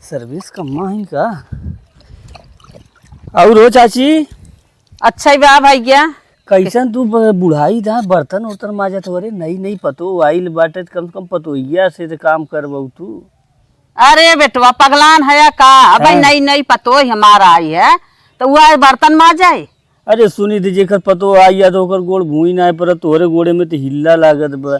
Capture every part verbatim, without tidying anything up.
सर्विस कम्मा है इनका। और हो चाची? अच्छा ही बा भैया। कैसन तू ब-, बुढ़ाई दा बर्तन उर्तन माजत हो रे? नई नई पतोह आइल बाटे, त कम से कम पतोहिया से त काम करबऊ तू। अरे बेटवा, पगलान है या का? अबे हाँ। नई नई पतोह हमार आई है, तो वह बर्तन माजे? अरे सुनी दे, जेकर पतोह आई या तो ओकर गोड़ भूई ना परत, तोहरे गोड़े में तो हिल्ला लागत बा।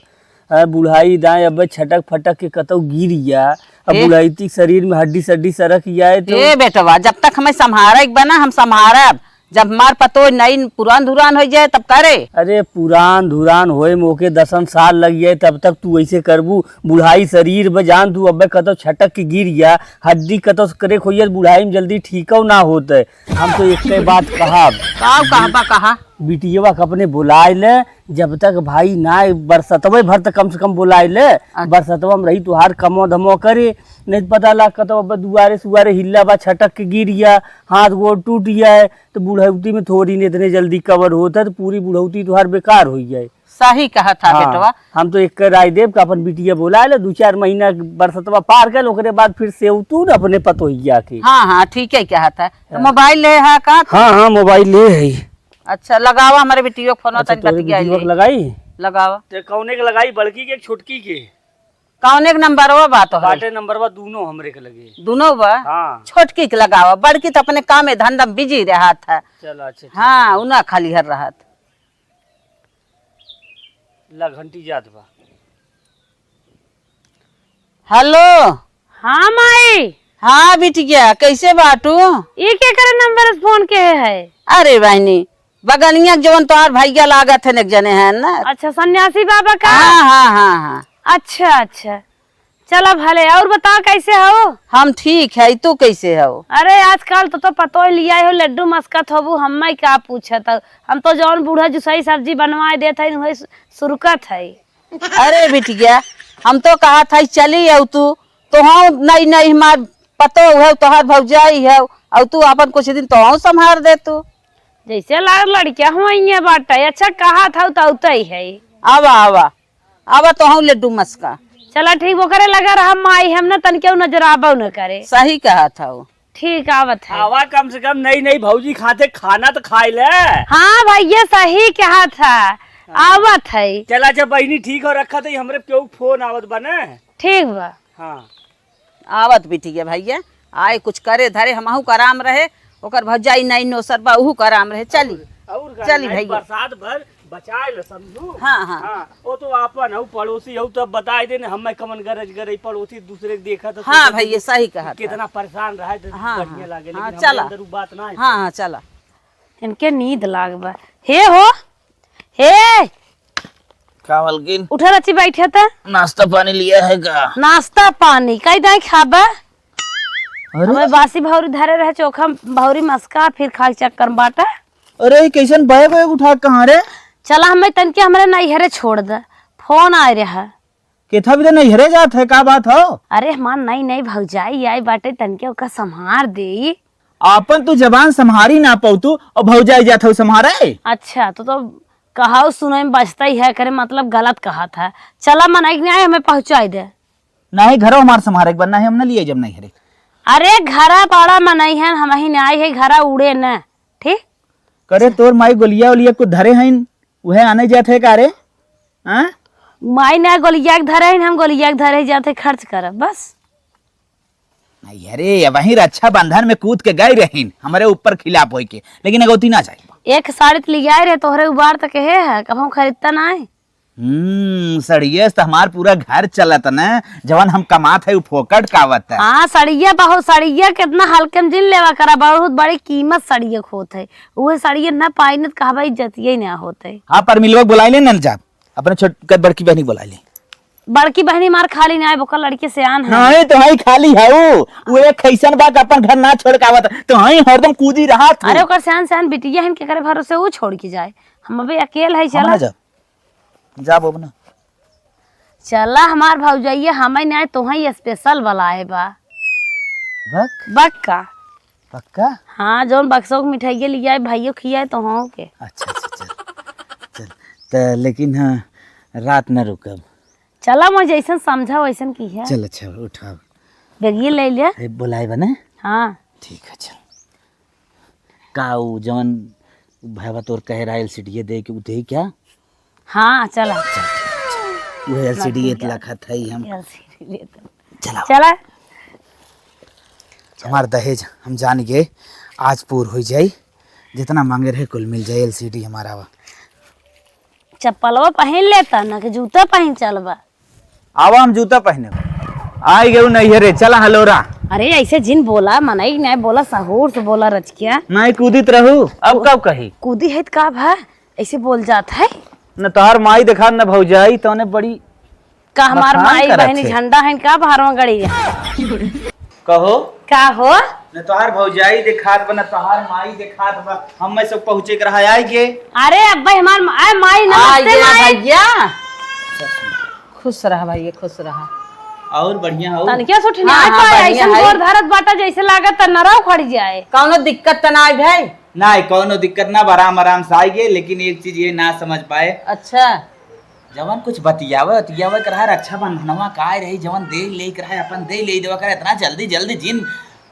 आ, बुढ़ाई दाएं अबे छटक फटक के कतौ गिर या, अब ए? बुढ़ाई ती शरीर में हड्डी सड्डी सरक जाए तो। ए बेटवा, जब तक हमें संभारे के बना, हम संभारब। जब हमार पतोह नई पुरान धुरान हो जाए, तब करे। अरे, पुरान धुरान होए में ओके दसन साल लग जाए, तब तक तू ऐसे करबू? बुढ़ाई शरीर में जान तू अबे कतौ छटक के गिर या, हड्डी कतौ से करे खोइया, बुढ़ाई में जल्दी ठीकौ ना होते। हम तो एक बात कहब। का कहबा, कहा? बिटियवा के अपने बुलाए ले, जब तक भाई ना बरसतवे भर तक कम से कम बुलाए ले। अच्छा। बरसतवा में रही तुहार कमो धमो करे, नहीं तो पता लाग कतौ अब दुआरे सुआरे हिल्ला बा, छटक के गिर या, हाथ गोड़ टूट जाए, तो बुढ़ौती में थोड़ी ने इतने जल्दी कवर होता है, तो पूरी बुढ़ौती तुहार बेकार हो जाए। सही कहा था हाँ, बेटवा। हम तो एक राय देब कि अपन बिटिया बुलाए ले, दो चार महीना बरसतवा पार कर, ओकरे बाद फिर से तू न अपने पतोहिया के। हाँ, हाँ, ठीक है कहा था। तो हाँ। मोबाइल ले हा का? हाँ, हाँ, मोबाइल ले है। अच्छा, लगावा हमरे बिटियो के फोन, अच्छा, तनी तोरे बतिया बिटियो ले। के लगाई? लगावा। ते कौने के लगाई, बड़की के, छोटकी के? कौने के नंबरवा बा तोहरे? बाटे नंबरवा दूनो हमरे के लगे। दूनो बा? हाँ। छोटकी के लगावा, बड़की तो अपने काम में धंधा में बिजी रहत है। चल, अच्छा, ठीक हाँ, है। उ ना खाली हर रहत। ला, घंटी जात बा। हेलो। हाँ माई। हाँ बिटिया, कैसे बाटू? ई केकरे नंबर से फोन के है? अरे बहनी, बगनिया के जवन तोहार भैया लागत है, एक जने हैं ना। अच्छा, सन्यासी बाबा का? हाँ, हाँ, हाँ, हाँ। अच्छा, अच्छा, चला भले। और बताओ, कैसे हो? हम ठीक है, तू कैसे हो? अरे, आजकल तो, तो पतोह लिया हो, लड्डू मस्कत होबू, हम्मे का पूछत हो? हम तो जौन बूढ़ा जुसाई सब्जी बनवाए देत है, वही सु-, सुरकत है। अरे बिटिया, हम तो कहत है चली आओ तू, तोहू नई नई हमार पतोह हो, तोहार भौजाई हो, और तू अपन कुछ दिन तोहू संभार दे तू। जैसे ला-, लड़किया हुआ बाटे, अच्छा कहत हो तो उतई है। आवा, आवा, आवा तोहू लड्डू मस्का। चला ठीक, ओकरे लगा रहा माई, हम ना तनिके नजराबो न करे। सही कहत हो। ठीक, आवत है। आवा, कम से कम नई नई भौजी खाते खाना तो खाए ले। हाँ भैया, सही कहा था। हाँ। आवत है। चला, अच्छा बहिनी, ठीक हो, रखा तो हमरे केहू फोन आवत बा ना। ठीक बा। हाँ। आवत बिटिया भैया, आए कुछ करे धरे, हमहू का आराम रहे, ओकर भौजाई नई नोसर बा, उहू का आराम रहे। चली। और, और का चली नहीं, भैया। बरसात भर बचाए ल, समझू? हाँ, हाँ। हाँ, वो तो आपन हऊ, पड़ोसी हऊ, तब बताए देने, हमें कमन गरज गरज, पड़ोसी दूसरे के देखा तो हाँ सोचे भैया, कि सही कहा था। कितना परेशान रहा है, तो हाँ, बढ़िया हाँ, लागे, हाँ, लेकिन हमरे चला। अंदर उ बात ना है। हाँ, हाँ, चला। इनके नींद लाग बा। हे हो, हे। का मलकिन? उठा रची, बैठे त। नाश्ता पानी लिया है का? नाश्ता पानी कई दाई खाबा? अरे? हमें बासी भौरी धरे रहे, चोखा भौरी मस्का, फिर खाए चक्कर में बाटा। अरे, ई कैसन बैग वैग उठा के कहाँ रे? चला, हमें तनके हमरे नैहरे छोड़ दे, फोन आए रहा। केथा भी तो नैहरे जात है, का बात हो? अरे, हमार नई नई भौजाई आई बाटे, तनके ओका संभार देई। आपन तू जबान संभारी ना पाऊ तू, और भौजाई जात हो संभारे? अच्छा, तो, तो कहाऊ सुनाई में बचता ही है, करे मतलब गलत कहा था। चला, मनई के नहीं, हमें पहुँचाई दे। नहीं, घरो हमार संभारे के बा, नहीं हम न लिए जब नैहरे। अरे, घरा बड़ा मनई है, हम ही नहीं है, घरा उड़े न, ठीक? करे तोर माई गोलिया ओलिया कुछ धरे हईन, उहे आने जात है का रे? हाँ? माई ना गोलिया के धरे हईन, हम गोलिया के धरे जाते खर्च करब, बस। नहीं, अरे, वहीं रक्षाबंधन में कूद के गई रहीन, हमरे ऊपर खिलाफ होई के, लेकिन अगौती ना जाए। एक साड़ी त लियाए रहे तोहरे उबार तक हे है, कब हम खरीदता ना है? हम्म, सड़िये से तो हमार पूरा घर चलत न, जवन हम कमात है, उ फोकट कावत है। हाँ, सड़िया बहुत, सड़िया कितना हल्के में जिन लेवा करा, बहुत बड़ी कीमत सड़िया के होत है। उहे सड़िया न पाई न त कहबा इज्जतिये ना होत है। हाँ, पर मिलवा के बुलाई ले न जाब, अपने छोट, बड़की बहनी के बुलाई ले। बड़की बहनी मार खाली ना आए, ओकर लड़की सियान है। हाँ, तो हाई खाली है उ, उ एक कैसन बा कि अपन घर ना छोड़ के आवत, तो हाई हरदम कूदी रहत है। अरे, ओकर सियान, सियान बिटिया है, केकरे भरोसे उ छोड़ के जाए? हम अबे अकेल है, हम चला। ना जाब। जा बबना। चला हमार भौजैया, हमें नहीं आए, तोहें special बुलाए बा। बक? बक का? पक्का? हाँ, जौन बक्सों के मिठाइया लियाए, भाइयों खियाए, तोहों के। अच्छा, अच्छा, चल। चल। त लेकिन हाँ, रात न रुकब। चला, मैं जैसन समझा वैसन किहा। चल, अच्छा, उठाओ। बेगिए ले लिया। ए, बोलाए बने? हाँ। ठीक है, चल। का उ जवन भैया तोर कहे रहा एलसीडीए दे के, उ दे क्या? हाँ, चला। चल, ठीक है, चल। उहे एलसीडीए लखत है हम। एलसीडी लेते। चला। चला। हमार दहेज हम जान गए, आज पूर हो जाई, जितना मांगे रहे कुल मिल जाई। एलसीडी हमारा बा। चप्पलवा पहन लेता ना कि जूता पहन चलबा। आवा, हम जूता पहने। आई गयो नैहरे, चला हलोरा। अरे, ऐसे जिन बोला, मनई नहीं बोला, सहूर से बोला रचकिया। नहीं कूदित रहू, अब कब कही? कूदी है त का भा? ऐसे बोल जात है। न तोहार माई देखात न भौजाई, तौने बड़ी का हमार बखान माई करत बहनी है। झंडा है का बाहरवा गड़ी है? कहो। का हो? न तोहार भौजाई देखात बा, न तोहार माई देखात बा। हम में सब पहुँचे के रहा, आई गे। अरे अब्बे हमार मा-, आए माई, आ नमस्ते गया माई। भैया। खुश रहा भैया, खुश रहा। और बढ़िया हो? तनिके से उठिना हाँ, हाँ, पाए, बढ़िया ऐसन है। गोर धरत बाटा जैसे लागत त नरा उखड़ जाए। कौनो दिक्कत त ना आई भाई? ना, कौनो दिक्कत ना, आराम आराम से आई गे, लेकिन एक चीज ये ना समझ पाए। अच्छा। जवन कुछ बतियावे, बतियावे के रहा, रक्षाबंधनवा का आए रही, जवन दे ले के रहा, अपन दे ले देवा करे, इतना जल्दी, जल्दी जिन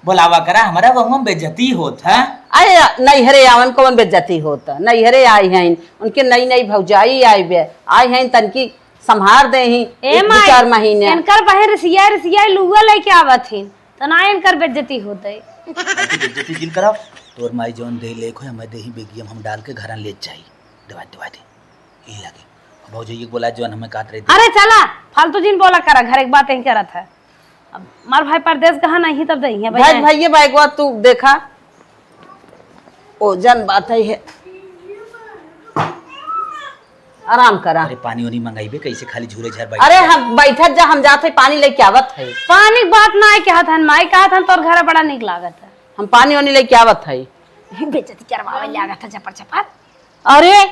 बोलावा करा, हमरा वहुआ में बेइज्जती होत है। अरे, नैहरे आवन कौन बेइज्जती होत है? नैहरे आई हैं, उनके नई नई भौजाई आई बे, आई हैं, तनकी संभार दे ही ए एक दो माई, चार महीने। इनकर बहिन रिसिया, रिसिया लुआ लेके आवत ही, त ना इनकर बेइज्जती होत है। तू बेइज्जती जिन कराओ, तोर माई जवन दे ले को, हमें दे ही बेगियम हम डाल के घरन ले जाई, दवा, दवा दे। ई लागे। भौजैया के बोला, जौन हमें काट रही थी। अरे चला, फालतू जिन बोला करा, घर एक बात यही करत है। अब मार भाई परदेस कहाँ नहीं, तब दइहे भाई, भैया। भैया, बैगवा तू देखा, ओजन बात है, है। आराम करा। अरे पानी वानी मंगाइबे, कैसे खाली झूरे झार बैठ अरे जा। हम बैठत जा, हम जात है, पानी लेके आवत है। पानी के बात ना है, कहत हन माई, कहत हन तोर घर बड़ा नीक लागत है। हम पानी वानी लेके आवत है। बेइज्जती करवावे लागत है, चपर चपर। अरे,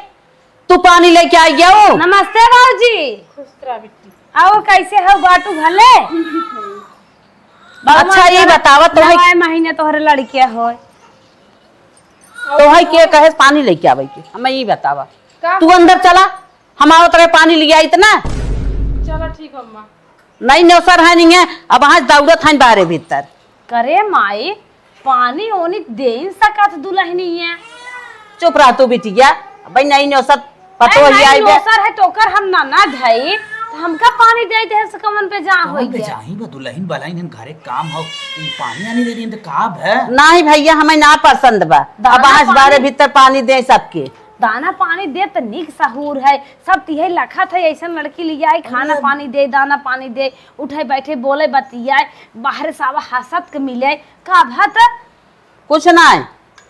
तू पानी लेके आई गया हो? नमस्ते बाबूजी। खुश रह बिट्टी। और कैसे हो बाटू भले? अच्छा, ये बतावा, तोहे नवाए महीने तोहरे लड़के होय। तोहे के कहे पानी लेके आवे के? हमें ये बतावा। का? तू अंदर चला, हम आवत रहे पानी लिया इतना। चला ठीक अम्मा। नहीं नेवसर है नहीं है, अब आज दौड़त हैं बाहरे भीतर। करे माई, पानी ओनी देइन सकत दुलहनिया। चुप रह तू बिटिया, अबे नहीं नेवसत पतो अरे ही नहीं, आई बे। नेवसर है तो ओकर हम ननद है, तो हमका पानी दे दे से कमन पे जा कमन होई पे गया। जाही बा दुलहिन बलहिन हम घरे काम हो, ई पानी आनी दे दिन तो का भे? नहीं भैया, हमें ना पसंद बा। दाना अब आज पानी बारे भीतर पानी दे सबके। दाना पानी दे त नीक सहूर है, सब तिहे लखत है, ऐसन लड़की लियाई, खाना अरे। पानी दे, दाना पानी दे, उठे बैठे बोले बतियाए, बाहर से आवा हंसत के मिले, का भत? कुछ ना है,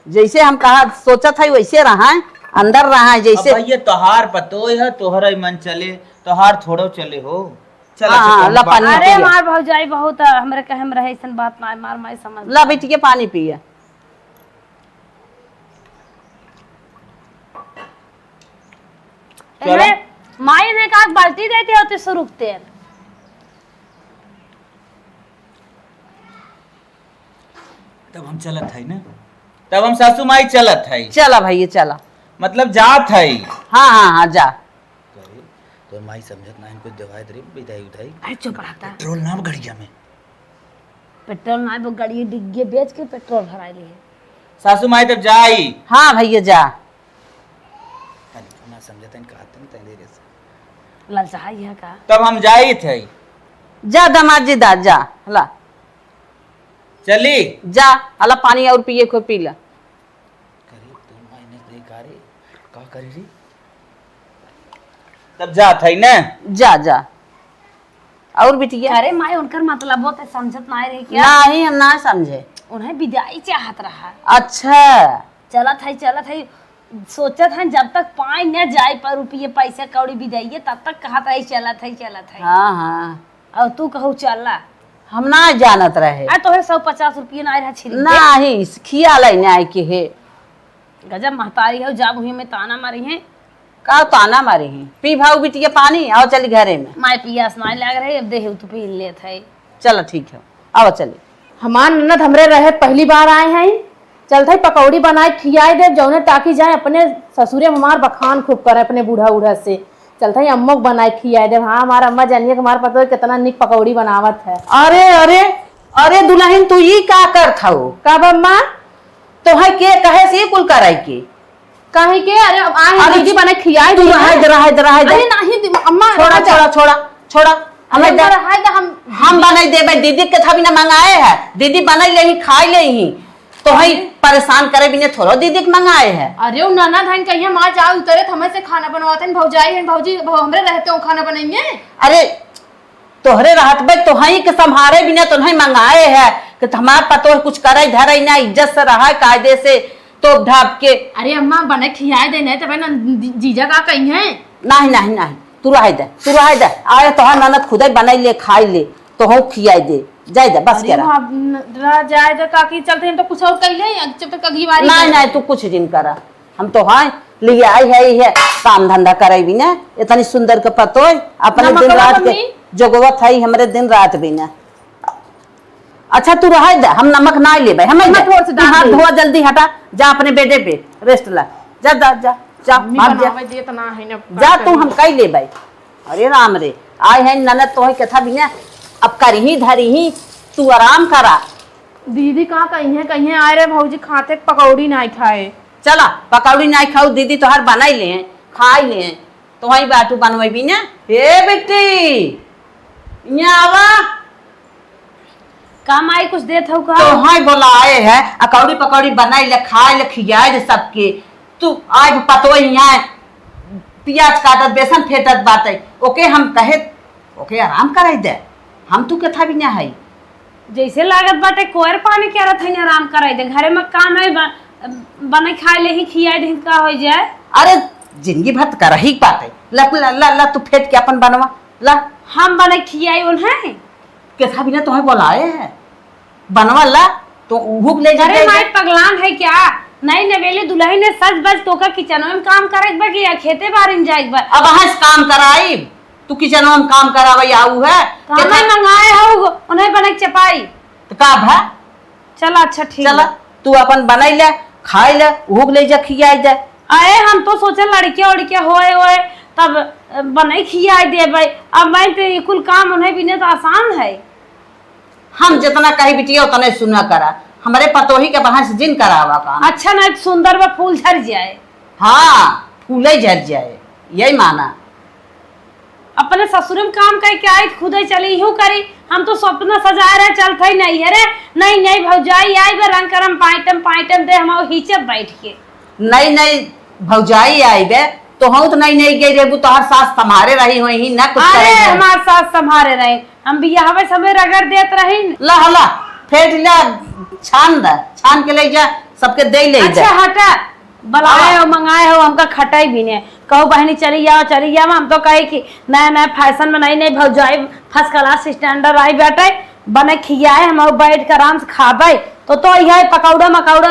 जैसे हम कहा सोचत है वैसे रहा है, अंदर रहा है अब जैसे। भैया तोहार पतोय है, तोहरे मन चले, तोहार थोड़ो चले हो। चल, हाँ, अच्छा, हाँ, कौन ला बात पानी ना अरे पिया। मार भौजाई बहुत हमरे कहे में रहे, ऐसन बात ना है, मार माई समझ ला बेटी के पानी पिया। चलो। एमे माई ने का बाल्टी देती होती सुरुख तेल। तब हम चलत है ना, तब हम सासू माई चलत है। चला भैया, चला। मतलब जात है। हाँ, हाँ, हाँ, जा। करे, तोर माई समझत ना है, कुछ दवाई दे, विदाई उदाई। अरे चुप रहता। पेट्रोल ना गड़िया में। पेट्रोल ना, वो गड़िया डिग्गी बेच के पेट्रोल भराई ली है। सासू माई तब जाई। हाँ भैया जा। तनी ना समझत है, कहत नहीं तनी देर से। ललचाई है का? तब हम जाई थे। जा दामाद जी दा, जा, ला। चली। जा, अला पानी और पिए को पी ला। करे, तू माइनस दे का रे? का करी रे? तब जात है ना? जा, जा। और बिटिया? अरे माई, उनकर मतलब वो ते समझत ना रहे क्या? नहीं, हम ना समझे। उन्हें विदाई चाहत रहा। अच्छा। चलत है, चलत है, सोचत है जब तक पाए न जाए पर रुपये पैसा कौड़ी विदाइए, तब तक कहत है चलत है, चलत है। हाँ, हाँ। और तू कहू चला। हम ना जानत रहे। आ तोहे सौ पचास रुपये ना रहा छिल के। नहीं, खिया लाई ना आए के हे। गजब महतारी हो, जाब हुई में ताना मारी है। का ताना मारी है? पी भाऊ बिटिया पानी, आओ चली घरे में। माय पियास ना लग रही, अब देहे तू पी लेत है। चलो ठीक है, आओ चली। हमार ननद हमरे रहे पहली बार आए हैं, चलत है पकौड़ी बनाए खियाए दे, जौने ताकि जाए अपने ससुरे में हमार बखान खूब करे अपने बूढ़ा उढ़ा से। चलत है अम्मो के बनाए खियाए दे। हाँ, हमार अम्मा जानिए कि हमार पतोह कितना निक पकौड़ी बनावत है। अरे, अरे, अरे दुलहिन, तू ई का करत हऊ? का बा अम्मा? तोहइ के कहे से ई कुल करइ के? काहे के? अरे, अब आए हैं अरे, दीदी, बना खियाए तू दे रहे हैं। दे, रहे दे, रहे दे। अरे, नहीं दी-, अम्मा, छोड़ा, रहा जा। छोड़ा, छोड़ा, छोड़ा। अरे, हमें दे। अम्मा, रहा जा, हम हम बनाई देबे, दीदी के था बिना मंगाए है। दीदी बनाई लेही, खाई लेही। तोहइ अरे। परेशान करे बिना थोड़ो दीदी के मंगाए है। अरे, उ ननद हन, कहिया माँ जाओ उतरे, तो हमें से खाना बनवाते हैं, भौजाई हैं, भौजी, भौ-, हमरे रहते हो खाना बनाइए। अरे, तोहरे रहत बे, तोहई के संभारे बिना तोहई मंगाए है कि हमार पतोह कुछ करे धरे ना, इज्जत से रहे, कायदे से, तोप ढाप के। अरे अम्मा, बने खियाए दे, नहीं तो बहन, जीजा का कही है? नहीं, नहीं, नहीं, तू रहे दे, तू रहे दे। आए तोहर ननद खुदे बनाई ले, खाई ले, तोहू खियाए दे, जाए दे, बस अरे करा। माँ, न-, रह जाए दे, काकी, चलते हम तो कुछ और कह ले, जब तक अगली बारी नहीं, जाए। नहीं, तू कुछ जिन करा। हम तो हाँ लिए आई है, ये काम धंधा करे बिना, इतनी सुंदर के पतोय, अपने नमक दिन वाला रात के मम्मी। जोगवत है, हमरे दिन रात बिना। अच्छा, तू रह दे, हम नमक ना लेबे, हम नमक दे। थोड़ा सा तू डाल हाथ दे। धोआ, जल्दी हटा, जा अपने बेडे पे रेस्ट ला, जा, जा, जा, जा, मम्मी भाग जा। बनावे देत ना है ना, जा, का तू करी? हम कई लेबे। अरे राम रे, आए हैं ननद तोहे कथा बिना, अब करही धरही, तू आराम करा। दीदी का कही है, कही है, आए रे भौजी खाते पकौड़ी ना खाए। चला, पकौड़ी नाई खाऊ, दीदी तोहार बनाई ले हैं, खाई ले हैं। तोहई बाटू बनवेबी ना। हे बेटी, इहाँ आवा। का माई कुछ देत हऊ का? तोहई बोलाए है, अकौड़ी पकौड़ी बनाई ले, खाए ले, खियाए ले सबके। तू आज पतोह इहाँ पियाज काटत, बेसन फेंटत बाटे, ओके हम कहे ओके आराम कराई दे, हम तू के था भी ना हई। जैसे लागत बाटे कोयर पानी के रथ है, आराम कराई दे। घरे में काम है, ब-, बने खाए ले ही खियाए दे, का हो जाए? अरे, जिंदगी भर त करही के बाटे। ला, ला, ला, ला, तू फेंट के अपन बनवा, ला। हम बने खियाई उन्हें? के था भी ना तोहे बोलाए है। बनवा ला, तो उहुक ले अरे जाइबे। माई पगलान है क्या? नहीं नवेली दुलहिन है, सज बज तोका किचनवे में काम करे के बा कि या खेते बारी में जाए के बा? अब अहाँ से काम कराई, तू किचनवा में काम करावे आऊ है? तो केतना हमें मंगाए हो, उन्हें बने के चपाई। तो का भा? चला अच्छा ठीक चला, बा। तू अपन बनाई ले, खाई ले, उहुक ले जा खियाई दे। अरे हम तो सोचे लड़के उड़के होए होए तब, अ, बने खियाई देबे। अब मैं तो ये कुल काम उन्हें बिने तो आसान है। हम जितना कही बिटिया उतने सुना करा, हमरे पतोही के बहाने से जिन करावा काम। अच्छा ना, सुंदर बा फूल झर जाए। हाँ, फूले झर जाए, यही माना। अपने ससुर में काम करके आई, खुदे चली यूं करी। हम तो सपना सजाए रहे, चलत ही नहीं है रे। नहीं, नहीं, भौजाई आई बे, रंग करम पाइटम, पाइटम दे, हम हिचब बैठ के। नई नई भौजाई आई बे, तो हम तो नई नई गई रहबू, तोहर सास संभारे रही होई ही ना कुछ अरे, करे। हमार सास संभारे रही, हम बियाहवे समय रगड़ देत रही। ला हला, फेंट ला, छान दा, छान के ले जा, सबके दे ले अच्छा, जा। हटा, बुलाए हाँ। हो, मंगाए हो, हमका खटाई भी ने। कहू बहनी चली जाओ, चली जाओ, हम तो कहे कि नया नया फैशन में नई नई भौजाई फर्स्ट क्लास स्टैंडर्ड आई बाटे, बने खियाए, हम बैठ के आराम से खाबे। तो, तो यह पकौड़ा मकौड़ा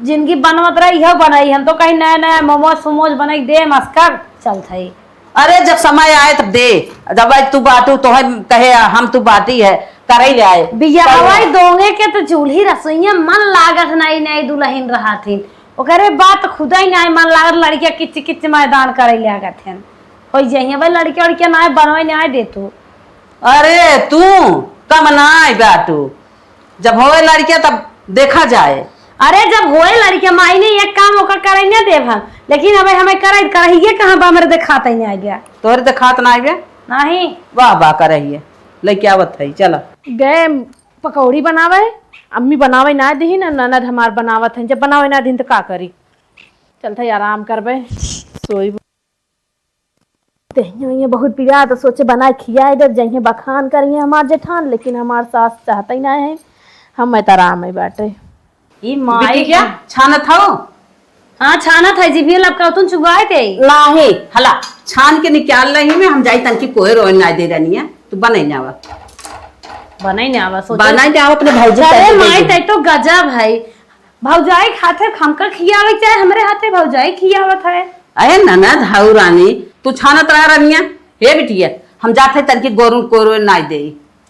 जिंदगी बनवत रही, यह बनाई। हम तो कहीं नया नया मोमोज सोमोज बनाई दे, मस्कर चलत है। अरे, जब समय आए तब दे, जब आज तू बाटू, तोहे कहे हम तू बाटी है, करई ले आए। बियाहवाई दोंगे के तो चूल्ही रसोईया मन लागत नाई, नाई दुलहिन रहत हिन। ओकरे बाद तो खुदा ही नाई मन लागत, लड़किया किच किच मैदान करई ले आगत हन। होई जइहे भाई, लड़किया उड़किया नाई बनवाई नाई दे तू। अरे, तू कम नाई बाटू। जब होए लड़किया तब देखा जाए। अरे जब होए लड़किया, माई ने एक काम ओकर करे न देब हम, लेकिन अब हमें करे, करहिए कहाँ बा, हमरे देखात ही नहीं आ गया। तोहरे देखात ना आइबे? नहीं। वाह, वाह, करहिए। लेके आवत है, चला। गए पकौड़ी बनावे, अम्मी बनावे ना दीही ना, ननद हमार बनावत हैं, जब बनावे ना दीही तो का करी? चलते आराम करबे, सोई। देहिया ये बहुत पिरात, सोचे बनाए खियाए देब, जइहे बखान करिहे हमार जेठान, लेकिन हमार सास चाहते ही ना है, हम मैं तो आराम ही बाटे। ई माई बिटिया, छानत हऊ? हाँ, छानत है, जीभिया लपकावतुन चुगाए दे। नाही, हला, छान के निकाल रही मैं, हम जाई तनकी कोई रोए ना दे रनिया, तू बनाई ना आवा। बनाई ना आवा, सोचे बनाई ना आवा, अपने भौजी अरे के दे माई, दे। तै तो गजब है, भौजाई के हाथे हमका खियावे के चाहे, हमरे हाथे भौजाई खियावत है। अरे ननद हऊ रानी, तू छानत रह रनिया। हे बिटिया, हम जात है तनकी गोरू कोरो नाई दे।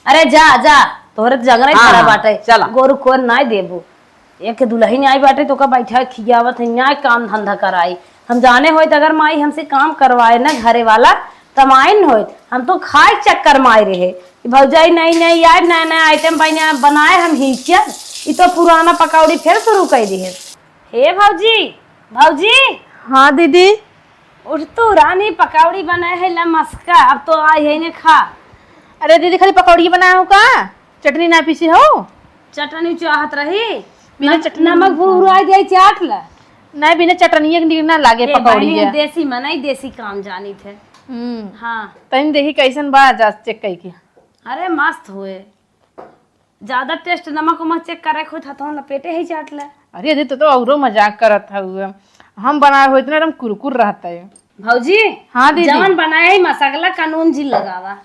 अरे जा, जा, तोहरे तो जंगल ही हाँ, खड़ा हाँ, बाटे। चला। गोरू कोर नाई देबू। एक दुलहिन आई बाटे तो का बैठा खियावत है, नाई काम धंधा कराई। हम जाने होइत अगर माई हमसे काम करवाए ना घरे वाला, त माई न होइत। हम तो खाए के चक्कर में आए रहे। भौजाई नई नई आए, नया नया आइटम बना-, बनाए हम ही क्या? ई तो पुराना पकौड़ी फिर शुरू कर दी है। हे भौजी, भौजी। हाँ दीदी। उठ तू रानी, पकौड़ी बनाए है, ला मस्का, अब तो आई है ने खा। अरे दीदी, खाली पकौड़ी बनाए हो का? चटनी ना पीसी हो? चटनी चाहत रही। बिना नम-, चटनी नमक ना। भुरभुराई दे, चाट ला। नहीं, बिना चटनिया के नीक ना लागे ए, पकौड़ी बहिनी, है। देसी मनई, देसी काम जानी थे। हम्म। हाँ। तनी देखी कैसन बा, जा चेक कई के। अरे मस्त हुए। ज्यादा टेस्ट नमक उमक चेक करे के होत ह, तो लपेटे ही चाट ले। अरे, अरे, तो, तो औरो मजाक करत हउए। हम बनाए होइत ना, एकदम कुरकुर रहता है। भौजी, हाँ दीदी। जवन बनाए है मसगला कानून जी लगावा।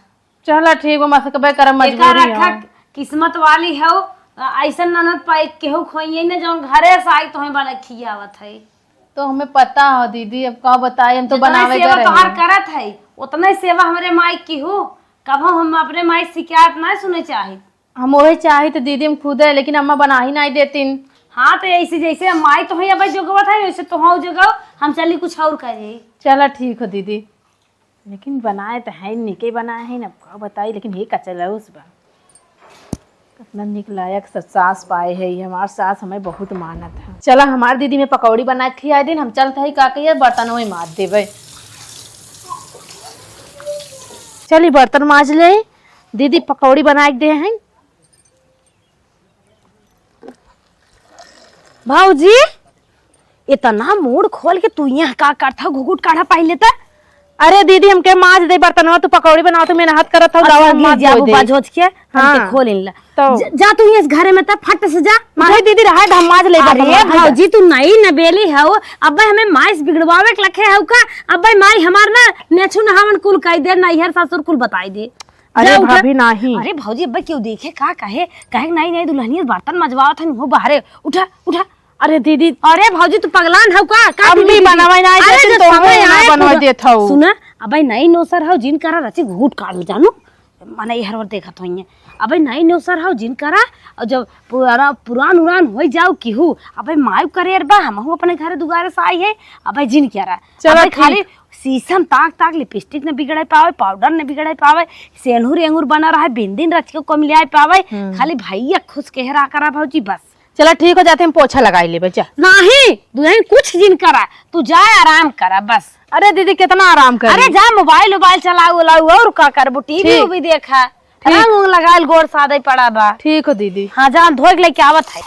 चला ठीक बा, मसकबे करब, एका मजबूरी रखा है। किस्मत वाली हौ, अइसन ननद पाए केहू खोइये न जौन घरे से आई तोहे बना खियावत है। तो हमें पता हो दीदी, अब का बताई, हम तो जितना बनावे सेवा गए तोहार हैं। करत है, उतना ही सेवा हमरे माई की हो। कबो हम अपने माई शिकायत ना सुने चाहित। हम वही चाहित दीदी, हम खुद है, लेकिन अम्मा बना ही नहीं देतीन। हाँ, तो ऐसे जैसे हम माई तोहे अब जोगवत है, वैसे तोहू जोगाओ, हम चली कुछ और करे। चला ठीक हो दीदी। लेकिन बनाए त है, निके बनाए है ना, का बताई, लेकिन हे कचलौस बा। कितना निक लायक स-, सास पाए है, ये हमार सास हमें बहुत मानत है। चला, हमार दीदी में पकौड़ी बना के खिया दिन, हम चलत है, का कहिए, बर्तनों में माज देबे। चली, बर्तन माज ले, दीदी पकौड़ी बना के दे हैं। भौजी, इतना मूड़ खोल के तू यहाँ का करत हौ? घुघुट काढ़ा पाई लेता। अरे दीदी, हमके माज दे बर्तनवा, तू पकौड़ी बनावत हौ, मेहनत करत हौ, अच्छा, दवा हम माज जाबू दे। बाज होच के, हमके हाँ। खोल इनला। तो जा, जा तू इस घरे में त फट से जा। नहीं दीदी, रहे द, हम माज ले अरे बर्तनवा, रहे द। भौजी, तू नई नबेली हौ, अबे हमें माइस बिगड़वावे के लखे हौ का? अबे माई हमार ना नेछू नहावन कुल कई दे, नैहर ससुर कुल बताई दे। अरे जा उठा। भाभी, नाही। अरे भौजी, अब्बे केहू देखे का कहे? कहे कि नाही, नाही, दुल्हनिया बर्तन मजवावत है, हो बाहरे। उठा, उठा। अरे दीदी। अरे भौजी, तू पगलान हौ का? का अम्मी दीदी, दीदी? बनावे नाही अरे देती, जो तो समय हमें ना आए बनवा पूरा देत हौ। सुना, अबे नई नौसर हौ, जिन करा रची घूट काट ले जानू। मने ये हर बार देखत होइए। अबे नई नौसर हौ, जिन करा, और जब पुरा-, पुरान उरान होई जाओ केहू, अबे मायू करे बा, हमहू अपने घरे दुआरे से आई है, अबे जिन करा। चलो अबे ठीक। खाली शीशम ताक ताक लिपस्टिक न बिगड़े पावे, पाउडर न बिगड़े पावे, सेनुर एंगुर बना रहे, बिंदिन रच के कम ले आए पावे, हम्म। खाली भैया खुश कह रहा करा भौजी बस। चला ठीक हो जाते, हम पोछा लगाई लेबे, जा। नाही, दुल्हन कुछ जिन करा, तू जा आराम करा बस। अरे दीदी, कितना आराम करी? अरे जा मोबाइल उबाइल चलाऊ उलाऊ, और का करबू, टीवी ठीक। उवी देखा। ठीक। रंग उंग लगाइल गोड़ सादे पड़ा बा। ठीक हो दीदी। हाँ, जान धोए के लेके आवत है।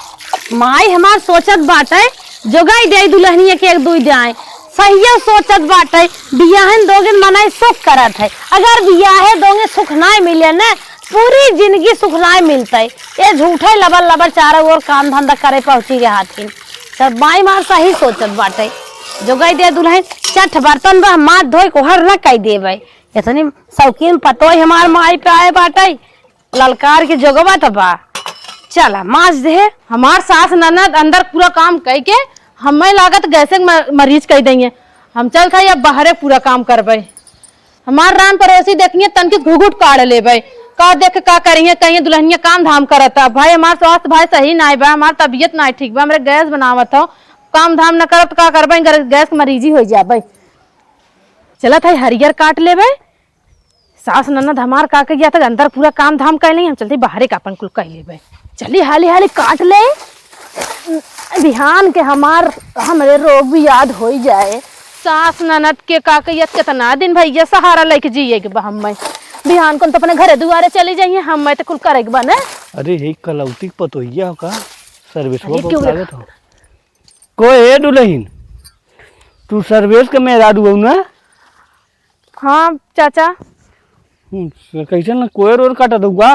माई हमार सोचत बाटे, जोगाई दे दुल्हनिया के एक दुई जाए। सहियो सोचत बाटे, बियाहन दोगे मनई सुख करत है। अगर बियाहे दोगे सुख नाय मिले न, पूरी जिंदगी सुख नाय मिलते। ये झूठे लबर लबर चारों ओर काम धंधा करे पहुँची के हाथिन। सब माई मार सही सोचत बाटे। जोगाई दे दुल्हन, चट बर्तन बा, माथ धोए कोहर न कई देबे। इतनी शौकीन पतोह हमार माई पे आए बाटे, ललकार के जोगवा त बा। चला, माज दे। हमार सास ननद अंदर पूरा काम कई के हमें लागत गैसे म-, मरीज कई देंगे। हम चलत हई, अब बाहरे पूरा काम करबे। हमार रान पड़ोसी देखिए, तनकी घुघुट काढ़ लेबे। का देख का करिए, कहिए दुल्हनिया काम धाम करत। अब भाई, हमार स्वास्थ्य भाई सही नाय बा, हमार तबीयत नाय ठीक बा, हमरे गैस बनावत हो, काम धाम न करब त का करबे, गैस के मरीजी हो जाबे। चलत हई, हरियर काट लेबे। सास ननद हमार का कहिया तक अंदर पूरा काम धाम कर ली, हम चलते बाहरे का अपन कुल कर लेबे। चली हाली हाली काट ले, बिहान के हमार, हमरे रोग भी याद होई जाए। सास ननद के का कहिया, कितना दिन भैया सहारा लेके जिए के बा हम्मे। बिहान को तो अपने घरे दुआरे चली जाइए, हम्मे तो कुल करे के बा ना। अरे हे कलौती के पतोहिया हो का? सर्वेसवा अरे बहुत क्यों लागत हो। को ए दुल्हन, तू सर्वेस के मेहरारू हऊ ना? हाँ चाचा। हम्म, कैसे ना कोयर ओर काटत हऊ का?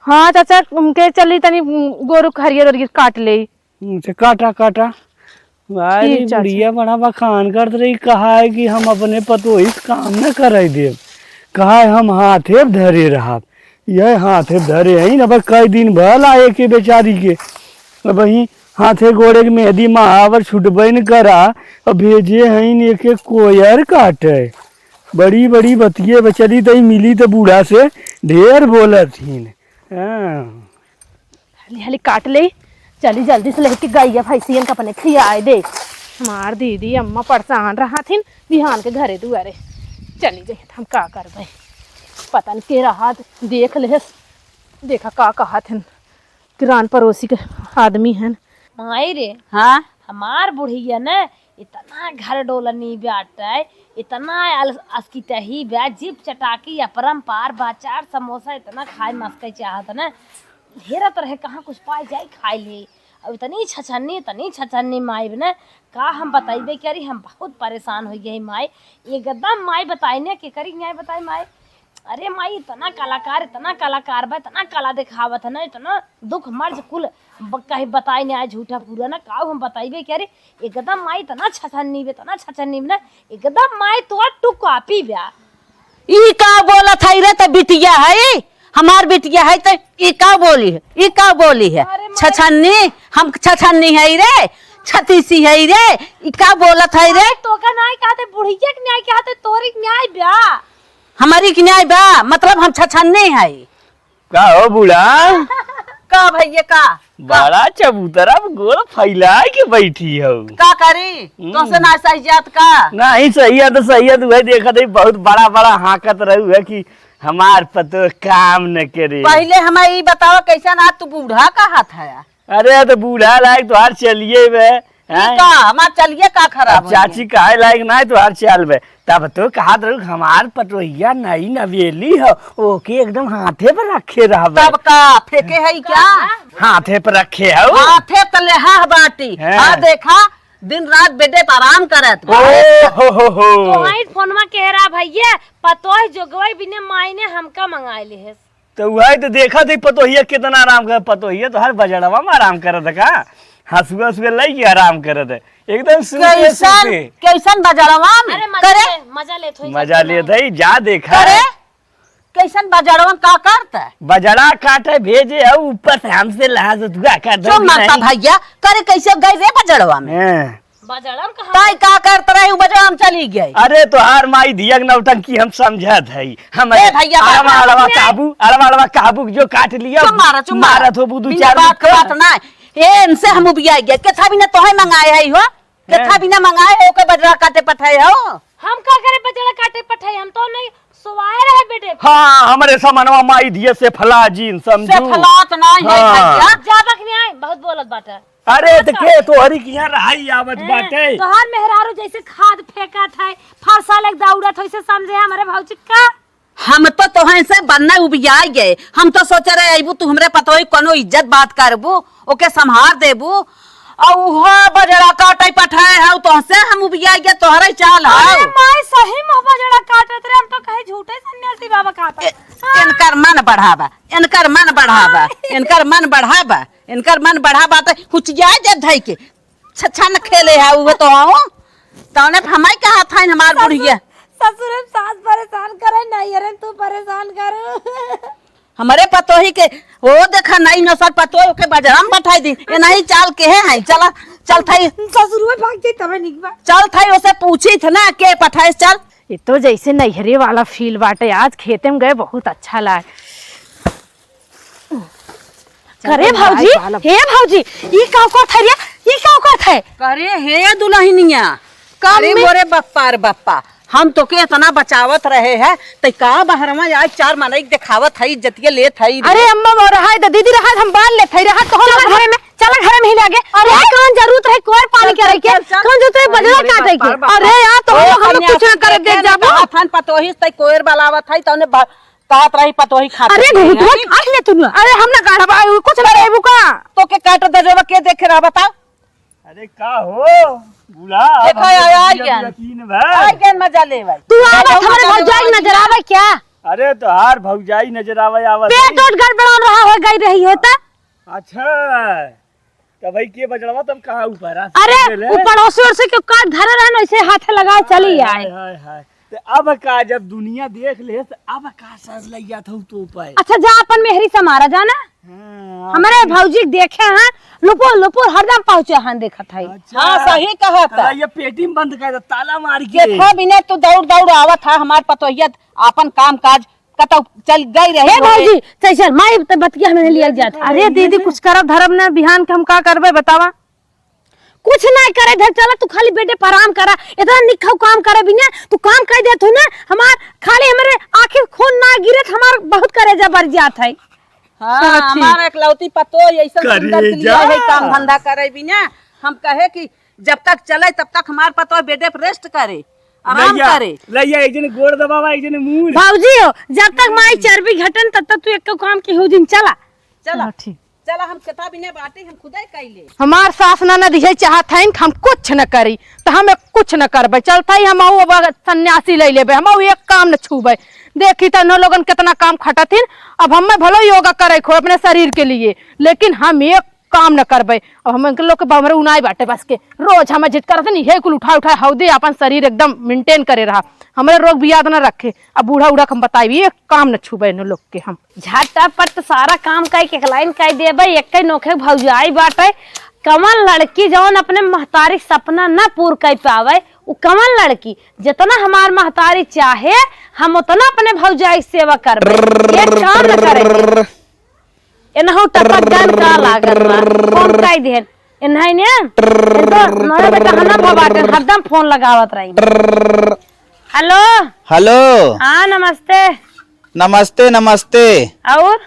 हाँ चाचा, उनके चली तनी, उम, गोरू के हरियर ओरियर काट ले। हम्म, से काटा, काटा। अरे ठीक चाचा। बुढ़िया बड़ा बखान करत रही, कहा है कि हम अपने पतोही से काम न कराई देब, कहा है हम हाथे धरे रहब। यह हाथे धरे हईन, अब कई दिन भल आए के बेचारी के, अब ही हाथे गोड़े के मेहंदी महावर छुटबे न करा, अब भेजे हईन एक एक कोयर काटे। बड़ी बड़ी बतिये बचली तई मिली त बूढ़ा से ढेर बोलत हीन। हाँ। हाली हाली काट ले, चली जल्दी से लेके गइया भैंसियन के अपने खियाए दे। हमार दीदी अम्मा परेशान रहत हिन बिहान के घरे दुआरे। चली जाई त हम का करबे। पता नहीं के रहा, देख लेस। देखा का कहत हन, किरान पड़ोसी के आदमी हन। माई रे, हाँ? हमार बुढ़िया न इतना घर डोलनी बाटे, इतना अल-, अस्कितही बा, जीभ चटाकी अपरम पार बा, चार समोसा इतना खाए मस्के चाहत न, हेरत रहे कहाँ कुछ पाए जाए खाए ले। अब इतनी छछन्नी, इतनी छछन्नी माई बने, का हम बताइबे करी, हम बहुत परेशान हो गए माई। एकदम माई बताई ने, के करी न्याय बताई माई। अरे माई, इतना कलाकार, इतना कलाकार बा, इतना कला दिखावत है ना, इतना दुख मर्ज कुल ब-, कहीं बताई ने आए झूठा पूरा ना, काऊ हम बताइबे करी। एकदम माई इतना छछन्नी बे, इतना छछन्नी बे ना, एकदम माई तोर टू कॉपी बा। ई का बोलत है रे? त बिटिया है, हमार बिटिया है, त ई का बोली है? ई का बोली है? अरे माई। छछन्नी, हम छछन्नी है रे, छतीसी है रे, ई का बोलत है रे? अरे तोका नाई कहते, बुढ़िया के न्याय कहते, तोरी के न्याय बा। हमारी के न्याय बा, मतलब हम छछन्नी है। का हो बूढ़ा? का भैया का? बड़ा चबूतरा पे गोड़ फैलाए के बैठी हो। का करी? हम्म। तोसे ना सही जात का? नहीं सही है तो सही है, तू है देखत है बहुत बड़ा बड़ा हाँकत रहू है कि हमार पतो काम न करे। पहले हमें ई बतावा कैसन आज तू बूढ़ा कहा था? अरे तो बूढ़ा लायक तोहार चलिए बे, हैं? का हमार चलिए का खराब अब हो गया? चाची कहे लायक ना है तोहार चाल बे। तब तो कहत रहू हमार पटोहिया नई नवेली हो, ओके एकदम हाथे पर रखे रहबे। तब का फेंके है क्या? हाथे पर रखे हो। हाथे तले हा बाटी। हैं। आ देखा, दिन रात बेडे पर आराम करत बा। ओ हो हो हो। तो आई फोनमा के रहा भैया, पतोह जोगवाई बिने माई ने हमका मंगाए ले है। तो वही तो देखा थी पतोहिया कितना आराम कर, पतोहिया तो हर बजड़वा में आराम करत है का, हंसुआ हंसुआ लई के आराम करत है, एकदम सूते कैसन, सूते। कैसन बजड़वा में? अरे मजा करे? ले, मजा लेत होई मजा जब लेत है, जा देखा। करे? कैसन बजड़वा में का करत है? बजड़ा काटे भेजे है ऊपर से हमसे लहा से दुआ कर दो चुप कि मारता नहीं? भैया, करे कैसे गई रे बजड़वा में? हैं। बजड़न कहाँ? ताई का करत रहे, उ बजड़ा में चली गई। अरे तोहार माई धिया के नौटंकी हम समझत हई। हम ए भैया, अड़वा, बात अड़वा नहीं। काबू, अड़वा, अड़वा काबू जो काट लिया, चुप मारा, चुप मारा। मारत हो बुदू बिना चार बात का मुक्का। बात ना। ए, इनसे हम उबिया गए। केथा बिना तोहे मंगाए हई हो? केथा हैं। बिना मंगाए हो के बजड़ा काटे पठाए हो? हम का करे बजड़ा काटे पठाए? हम तो नहीं सोवाए रहे बेटे। हाँ, हमरे समनवा माई धिया से फला जीन समझू। से फलात नहीं है हाँ। भैया। जाबक नहीं आए, बहुत बोलत बाटे। अरे, त के तोहरी किहाँ रहाई आवत हैं, बाटे? तोहार मेहरारू जैसे खाद फेंकत है, फरसा लेके दौड़त है, इसे समझे हमरे भौजी का? हम तो तोहन से बन्ना उबियाई गए। हम तो सोचे रहे अइबू तू हमरे पतोही कोनो इज्जत बात करबू, ओके संभार देबू। अउ उहो बजड़ा काटे पठाए हउ, तोहसे हम उबियाई गए, तोहरे चाल हउ। अरे माई, सही में बजड़ा काटत रहे, हम तो कहे झूठे सन्यासी बाबा कहता। ए, इनकर मन बढ़ावा, इनकर मन बढ़ावा, इनकर मन बढ़ावा। इनकर मन बढ़ा बात है, हुचिया जब धई के छछन खेले है, उहे तो आओ। तौने हमाई कहा था हमार ससुर, बुढ़िया। ससुर में सास परेशान करे, नैहरे में तू परेशान करू। हमरे पतोही के, ओ देखा, नई नसर पतोह के बजरा में पठाई दी। ए नहीं चाल के है, है, चला, चल थाई। ससुर में भाग जाई तबे निक बा। चल थाई, ओसे पूछी थ ना, के पठाइस, चल। ये तो जैसे नैहरे वाला feel बाटे, आज खेते में गए, बहुत अच्छा लागे। करे चलो, भौजी, भाई, बालम। हे भौजी, ई का करत है रे? ई का करत है? करे हे दुलहिनिया, का अरे मम्मी? मोरे बप्पा रे बप्पा, हम तोके इतना बचावत रहे हैं, तै का बहरवा आज चार मनई देखावत है, इज्जतिया लेत है रे। अरे अम्मा, वो रहा है, दीदी रहा है, हम बांध लेत है, रहा तो हम चला घरे में, चला घरे में ही लागे। अरे अरे कौन जरूरत रहे कोर पानी चल, के रखे? चल, चल। कौन जरूरत रहे अरे बजरा मेरे काटे के? बप्पा रे बप्पा। अरे यार, तो ओ हम लोग कन्या, कुछ ना करे देख जाबो। कहा थान पतोही से कोर बलावत है, तौने ब-, कहत रही पतोही खातिर अरे नहीं घुघुटवा है। काट ले तू ना। अरे हम ना काटब, आ, कुछ ना लेबू का? तोके काट दे जो के देखे रहा बता। अरे का हो बूढ़ा, देखो, हमरे आय, आय बतिया गन। यकीन बा। आय गन मजा ले भाई। तू आवत हमरे भौजाई नजर आवे क्या? अरे तोहार भौजाई नजर आवे आवत पेट है। ओट गड़बड़ान रहा हो गई रही हो त। अच्छा, त भाई के बजड़वा तब कहाँ ऊपर आ? अरे, ले। ऊ पड़ोसी ओड़सी के का धरे रहन, ऐसे हाथे लगा चली हाय, आए। हाय, हाय, हाय। त अब का, जब दुनिया देख ले, त अब का सर लइया था तो पे? अच्छा, जा अपन मेहरी से मारा जाना। हाँ, हमरे भौजी देखे हैं, लुपुर, लुपुर हरदम पहुँचे हैं, देखत है। अच्छा। हाँ, सही कहत है। ये पेटी में बंद कर दे, ताला मार के। देखो बिने तू दौड़, दौड़ आवत है, हमार पतोहिया आपन काम काज कतौ चल गई रहे हे होके। भौजी, चल, चल, माई त बतिया हमें लिया जात। अरे दीदी, कुछ करब धरब ना, बिहान के हम का करबे बतावा? कुछ ना करे धर, चला तू खाली बेडे पर आराम करा। इतना निक हउ काम करे बिना, तू काम कइ देत हउ ना, हमार खाली हमरे आँखी खून ना गिरत, हमार बहुत करेजा बर जात है। हाँ, चला ठीक। हमार एकलौती पतोह ऐसन सुंदर करेजा। प्रिया है, काम धंधा करे बिना। हम कहे कि जब तक चले तब तक हमार पतोह बेडे पर रेस्ट करे, आराम लइया, करे। लइया, एक जने गोड़ दबावा, एक जने मूड़। भौजी हो, जब तक माई चर्बी घटन तब तक तू एक काम की हो जिन, चला। चला। चला, ठीक। चला, हम केता बिना बाटी, हम खुदे कइले। हमार सास ननद इहे चाहत हइन कि हम कुछ न करी, त हम कुछ न करबै। चलत हई हम अब सन्यासी लइ लेबै, हम एक काम न छूबै। देखी त इन्हों लोगन केतना काम खटत हिन। अब हमें भलो योगा करे को अपने शरीर के लिए, लेकिन हम एक काम न करबै। अब हम इनके लोग के हमरे उनाई बाटे बस के, रोज हमें जित करत हन, इहे कुल उठा उठा हौदे अपन शरीर एकदम मेंटेन करे रहा। हमरे रोग बियाद न रखे। अब बूढ़ा उढ़ा के हम बताई, एक काम न छूबै इन्हों लोग के हम। झटापट सारा काम कइ के एक लाइन कइ देबै, एक्कै नोखे भौजाई बाटे। कवन लड़की जवन अपने महतारी सपना न पूर कइ पावे, उ कवन लड़की? जितना हमार महतारी चाहे, हम उतना अपने भौजाई सेवा करबै। ये काम न करे के। एनहु टपक जान का लागत बा। फोन कइ देहन। एनहइ ने, एन तो नया बेटा हना भवा के हरदम फोन लगावत रही। हेलो। हेलो। हाँ, नमस्ते। नमस्ते, नमस्ते। और?